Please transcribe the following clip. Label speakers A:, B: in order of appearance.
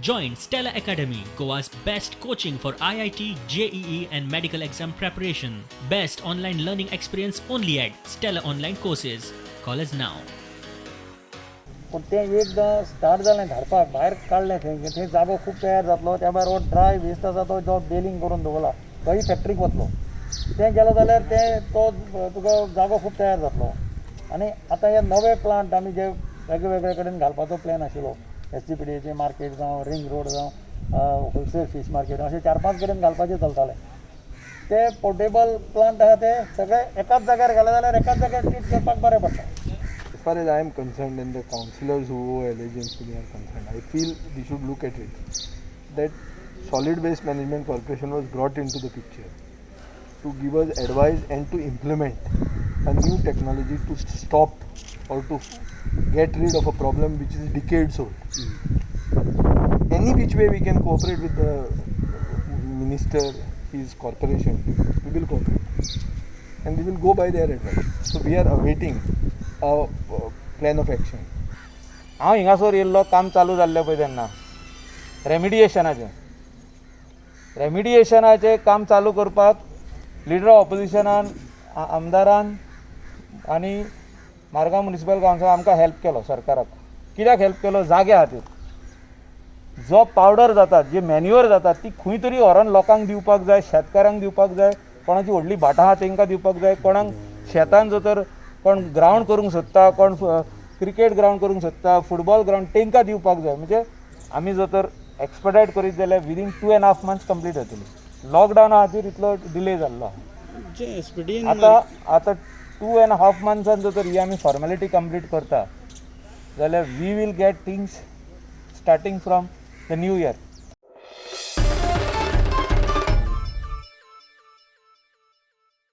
A: Join Stella Academy, Goa's best coaching for IIT, JEE, and medical exam preparation. Best online learning experience only at Stella Online Courses. Call us now.
B: पूण तें एकदां start जालें धाडपाक, भायर काडलें थंय, थंय जागो खूब तयार जातलो. त्या भायर हो ड्राय वेस्ट आसा तो जो बेलिंग करून दवरला तोय फॅक्ट्रीक वतलो. तें गेलो जाल्यार तें तो तुका जागो खूब तयार जातलो. आनी आतां हे नवे प्लांट आमी जे वेगळे वेगळे कडेन घालपाचो प्लॅन आशिल्लो, एसजीपीडीएचे मार्केट जावं, रिंग रोड जावं, होलसेल फीश मार्केट, अशें चार पांच कडेन घालपाचें चलतालें. ते पोर्टेबल प्लांट आहा ते सगळे एकाच जाग्यार घाले जाल्यार एकाच जाग्यार ट्रीट करपाक बरें पडटा.
C: As far as I am concerned and the councillors who owe allegiance to me are concerned, I feel we should look at it that Solid Waste Management Corporation was brought into the picture to give us advice and to implement a new technology to stop or to get rid of a problem which is decades old. Any which way we can cooperate with the minister, his corporation, we will cooperate and we will go by their advice. So we are awaiting a plan of action.
D: हांव हिंगासर येयल्लो, काम चालू जाल्लें पळय तेन्ना रेमिडिएशनाचें. रेमिडिएशनाचें काम चालू करपाक लिडर ऑफ ऑपोजिशनान, आमदारान आनी मारगांव म्युनिसिपल कावन्सिलान आमकां हेल्प केलो. सरकाराक कित्याक हेल्प केलो? जाग्या खातीर. जो पावडर जाता, जी मॅन्युअर जाता, ती खंय तरी व्हरोन लोकांक दिवपाक जाय, शेतकारांक दिवपाक जाय, कोणाची व्हडली भाटां आहा तेंकां दिवपाक जाय, कोणाक शेतान जर तर कोण ग्रावंड करूंक सोदता, कोण क्रिकेट ग्रावंड करूंक सोदता, फुटबॉल ग्रावंड, तेंकां दिवपाक जाय. म्हणजे आमी जर तर एक्सपेडायट करीत जाल्यार within 2.5 months complete जातली. लॉकडावना खातीर इतलो डिले जाल्लो आहा.
E: जे एसपीडीन
D: आतां आतां 2.5 मंथ्सान जर तर ही आमी फॉर्मेलिटी कंप्लीट करता जाल्यार we will get things starting from the new year.